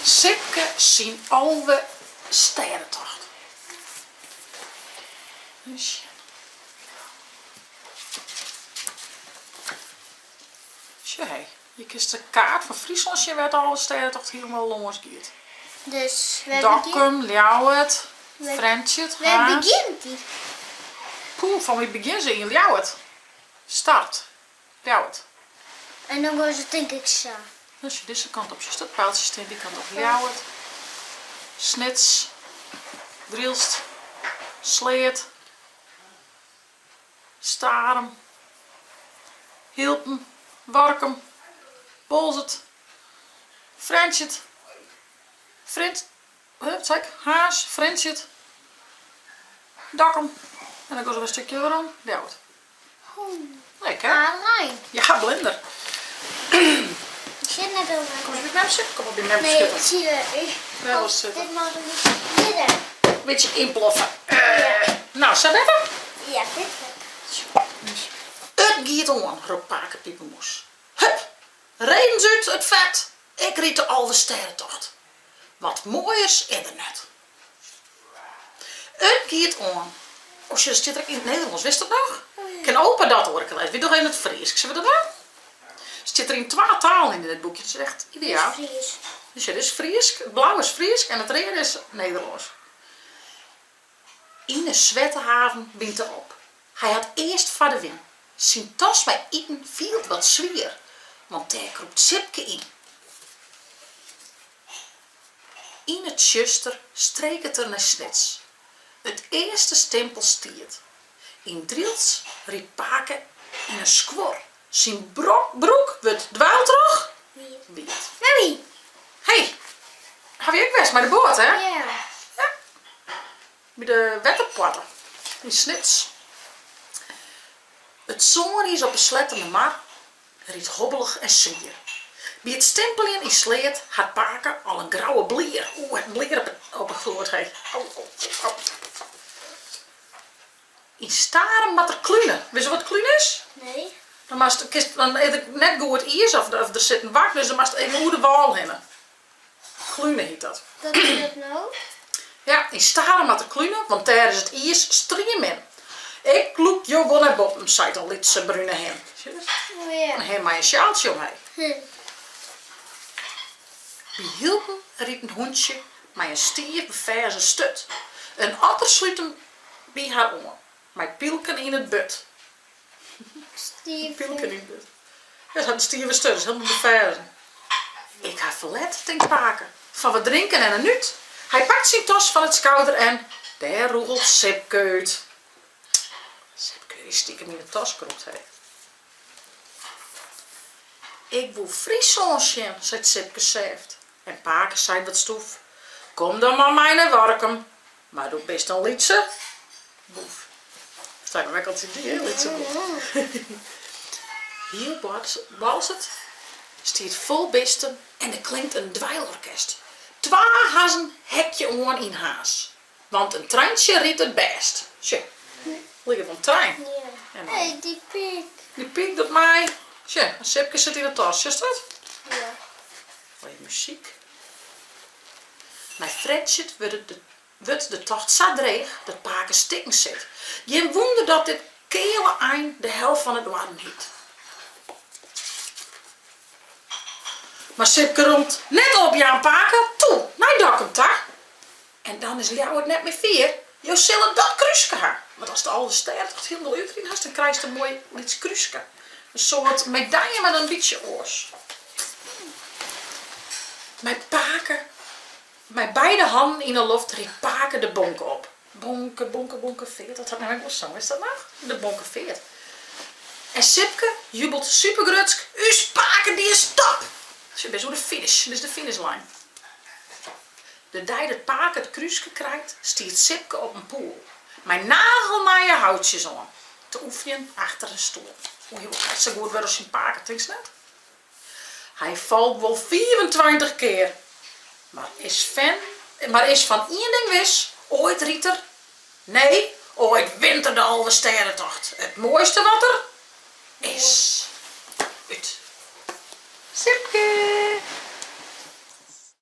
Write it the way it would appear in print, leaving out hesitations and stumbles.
Sipke syn Alvestêdetocht. Even sjen. Sjoch hé, hjir kinst de kaart fan Fryslân sjen wêr't de Alvestêdetocht hielendal lâns giet. Dus wêr Dokkum, Ljouwert, Frjentsjer, Wêr Harns. begjint dy? Poeh, fan wie begjin se yn Ljouwert. Start. Ljouwert. En dan gean se tink ik sa. Dan sjoch dizze kant op, sjochst dat pijltsje stean, dy kant op. Ljouwert, Snits, Drylst, Sleat, Starum, Hylpen, Warkum, Boalsert, Frjentsjer, Frint, wat sei ik? Harns, Frjentsjer, Dokkum en dan gean se wer in stikje werom, Ljouwert. Lekker hè? Aardrein. Ja, blinder. Ik sit net over. Kom eens by mem sitten. Kom op by mem Nee, sitte. ik zie je. Wêr wolst sitte? Dit mag een beetje verder. Bytsje ynploffe. No, sa better? Ja, dit better. It giet oan, ropt pake Pipermoes. Hup, redens út it fet, ik ryd de Alvestêdetocht. Wat moaiers is der net. It giet oan. Oh sjoch, dat stiet der ek yn it Nederlânsk, witst dat noch? Kin opa dat oare kear lêze? Wy dogge even it Frysk. Sille we dat dwaan? Stiet der yn twa talen yn dit boekje, dat is echt ideaal. Dit is Frysk. Dus ja, dit is Frysk, it blau is Frysk en it reade is Nederlânsk. Yn 'e Swettehaven wynt er op. Hy hat earst foar de wyn. Syn tas mei iten fielt wat swier, want dêr krûpt Sipke yn. Yn it tsjuster streket er nei Snits. It earste stimpel stiet. Yn Drylts rydt pake yn in skuor. Syn broek wurdt dweiltroch wiet. Hé, ha wy ek west mei de boat, hè? Ja. By de wetterpoarte yn Snits. It sâniis op 'e Sleattemermar rydt hobbelich en swier. By it stimpeljen yn Sleat hat pake al in grouwe blier. Oeh, hat in blier op 'e foet, hé. Au, au, au. Yn Starum moat er klune. Witst wat klune is? Nee. Dan moatst, kinst, dan is der net goed iis of der sit in wak, dus dan moatst even oer de wâl hinne. Klune hjit dat. Dat is dat no? Ja, yn Starum moat er klune, want dêr is it iis striemin. Ik lûk jo wol nei boppen, seit in lytse brune hin. Oh ja. In hin mei in sjaaltsje omheech. By Hylpen rydt in hûntsje mei in stiif beferzen sturt. In otter slút him by har oan, mei pylken yn it burd. Stive. Pylken yn it burd. Ja, se hat in stive sturt, is hielendal beferzen. Ik ha ferlet, tinkt pake, fan wat drinken en in nút. Hy pakt syn tas fan it skouder en dêr rûgelt Sipke út. Sipke is stikem yn 'e tas krûpt, hé. Ik woe Fryslân sjen, seit Sipke sêft. En pake seit wat stûf, Kom dan mar mei nei Warkum. Mar do bist in lytse boef. Sei mem ek altyd dy, hè, lytse boef. Hiel Boalsert stiet fol bisten en der klinkt in dweilorkest. Twa hazzen hekje oan yn Harns, want in treintsje rydt it bêst. Sjoch, liket wol in trein. Ja. Hé, dy pyk. Dy pyk docht mei. Sjoch, in Sipke sit yn 'e tas, sjochst dat? Ja. Even muzyk. Nei Frjentsjer wurdt de tocht sa dreech dat pake stikken sit. Gjin wûnder dat dit keale ein de hel fan it noarden hyt. Mar Sipke ropt, Net opjaan pake, toe, nei Dokkum ta! En dan is Ljouwert net mear fier, jo sille dat krúske ha! Want ast de Alvestêdetocht hielendal útriden hast, dan krijst in moai lyts krúske. In soart medalje, mar dan in bytsje oars. Mei pake, mei beide hannen yn 'e loft rydt pake de bonke op. Bonke, bonke, bonke feart, dat hat mem ek wol song, witst dat noch? De bonke feart. En Sipke jubelt supergrutsk, Us pake dy is top! Sjoch, bist oer de finish, dit is de finishline. De dei dat pake it krúske krijt, stiet Sipke op in poel, mei nagelnije houtsjes oan, te oefenjen achter in stoel. Oeh, hy wol krekt sa goed wurde as syn pake, tinkst net? Hy falt wol 25 kear, mar is fan, mar is fan ien ding wis, oait rydt er, nee, oait wint er de Alvestêdetocht, it moaiste wat der is. Út. Sipke!